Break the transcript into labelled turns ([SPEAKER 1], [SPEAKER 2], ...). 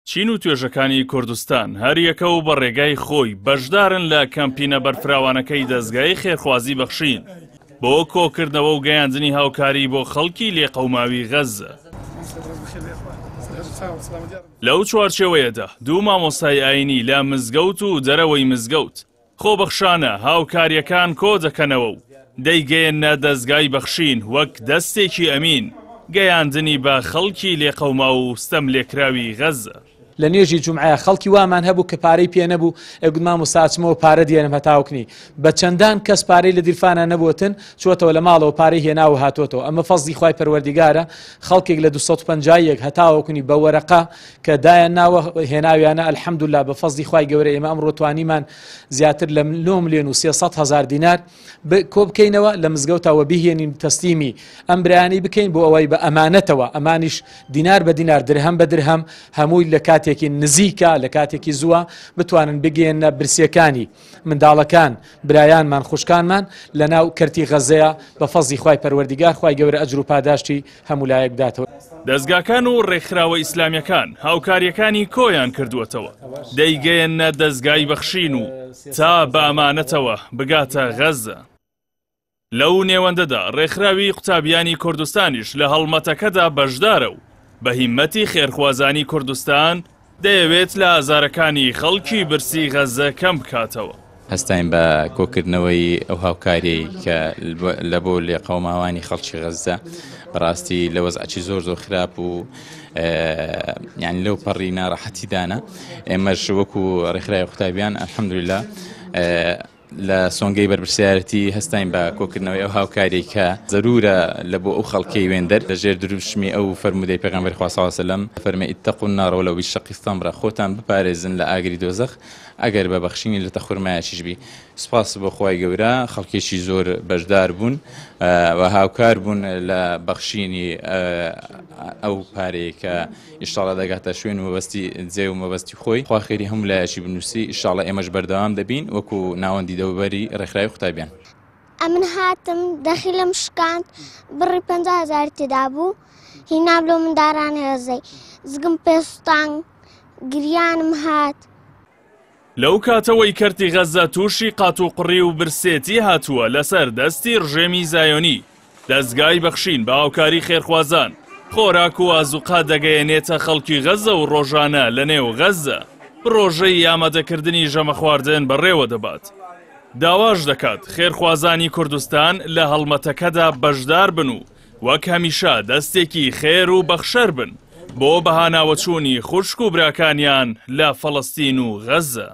[SPEAKER 1] چین و توێژەکانی کوردستان هەریەکە و بە ڕێگای خۆی بەشدارن لە کەمپینە بەرفراوانەکەی دەزگای خێرخوازی بەخشین بۆ کۆکردنەوە و گەیاندنی هاوکاری بۆ خەڵکی لێقەوماوی غەززە. لەو چوارچێوەیەدا دوو مامۆستای ئایینی لە مزگەوت و دەرەوەی مزگەوت خۆبەخشانە هاوکارییەکان کۆدەکەنەوە و دەیگەیەننە دەزگای بەخشین وەک دەستێکی ئەمین گەیاندنی بە خەڵکی لێقەوماو و ستەملێکراوی غەززە.
[SPEAKER 2] لە نوێژی جومعەیا خەڵکی وامان هەبوو کە پارەی پێ نەبوو ئەیگوت مامۆستا ئەچمەوە پارە دێنم هەتاوکنی بە چەندان کەس پارەی لە دیرفانا نەبووتن چووەتەوە لە ماڵەوە پارەی هێناوە و هاتووەتەوە ئەمە فەزڵی خوای پەروەردیگارە خەڵکێک لە 251 هەتاوەکونی بە وەرەقە کە دایان ناوە هێناویانە الحمدللە بە فەزڵی خوای گەورە ئێمە ئەمڕۆ توانیمان زیاتر لە 9 ملیۆن و 300 هەزار دینار کۆ بکەینەوە لە مزگەوتا وە بیهێنین تەسلیمی ئەم برایانەی بکەین بۆ ئەوەی بە ئەمانەتەوە ئەمانیش دینار بە دینار درهەم بە درهەم هەمووی لە کاتێکی نزیکە لە کاتێکی زووە بتوانن بگەیەنە برسیەکانی منداڵەکان برایانمان خوشکانمان لە ناو کەرتی غەزەیە بە فەزی خوای پەروەردیگار خوای گەورە ئەجر و پاداشتی هەموو لایەک بداتەوە.
[SPEAKER 1] دەزگاکان و ڕێکخراوە ئیسلامیەکان هاوکاریەکانی کۆیان کردووەتەوە دەیگەیەننە دەزگای بەخشین و تا بە ئەمانەتەوە بگاتە غەزە. لەو نێوەندەدا ڕێکخراوی قوتابیانی کوردستانیش لە هەڵمەتەکەدا بەشدارە و بە هیمەتی خێرخوازانی کوردستان دەیەوێت لە ئازارەکانی خەڵکی برسی غەززە کەم بکاتەوە.
[SPEAKER 3] هەستاین بە کۆکردنەوەی ئەو هاوکاریەی کە لە بۆ لێقەوماوانی خەڵکی غەززە بەڕاستی لە وەزعکی زۆر زۆر خراپ و یان لەو پەڕی ناڕەحەتیدانە ئێمەش وەکو ڕێکخراوی قوتابیان الحمدلله لە سۆنگەی بەرپرسیارەتی هەستاین بە کۆکردنەوەی ئەو هاوکاریەی کە زەرورە لە بۆ ئەو خەڵکەی وێندەر لە ژێر دروشمی ئەو فەرموودەی پێغەمبەری خوا صلی اللە علیە وسلم فەرمی اتقوا النار ولو بشق تمرە خۆتان بپارێزن لە ئاگری دۆزەخ ئەگەر بە بەخشینی لەتە خورمایەکیش بی سوپاس بۆ خوای گەورە خەڵکێکی زۆر بەشدار بوون و هاوکار بوون لە بەخشینی ئەو پارەیە کە ئیشاڵا دەگاتە شوێن و مەبەستی جێ و مەبەستی خۆی خوا خێری هەموو لایەکی بنووسی ئیشاڵا ئێمەش بەردەوام دەبین وەکو ناوەندی دەوروبەری ڕێکخراوی قوتابیان.
[SPEAKER 4] ئەمن هاتم دەخیلم شکاند بڕی 50 هەزاری تێدا بوو هینام لۆ منداران هێزەی زگم پێ سوتان گریانم هات.
[SPEAKER 1] لەو کاتەوەی کەرتی غەززە تووشی قاتوقڕی و برسێتی هاتووە لەسەر دەستی ڕژێمی زایۆنی، دەزگای بەخشین بە هاوکاری خێرخوازان خۆراک و ئازوقە دەگەیەنێتە خەڵکی غەززە و ڕۆژانە لەنێو غەززە پڕۆژەی ئامادەکردنی ژەمەخواردن بەڕێوە دەبات. داواش دەکات خێرخوازانی کوردستان لە هەڵمەتەکەدا بەشدار بن و وەک هەمیشە دەستێکی خێر و بەخشەر بن بۆ بەهاناوەچوونی خوشک و براکانیان لە فەڵەستین و غەززە.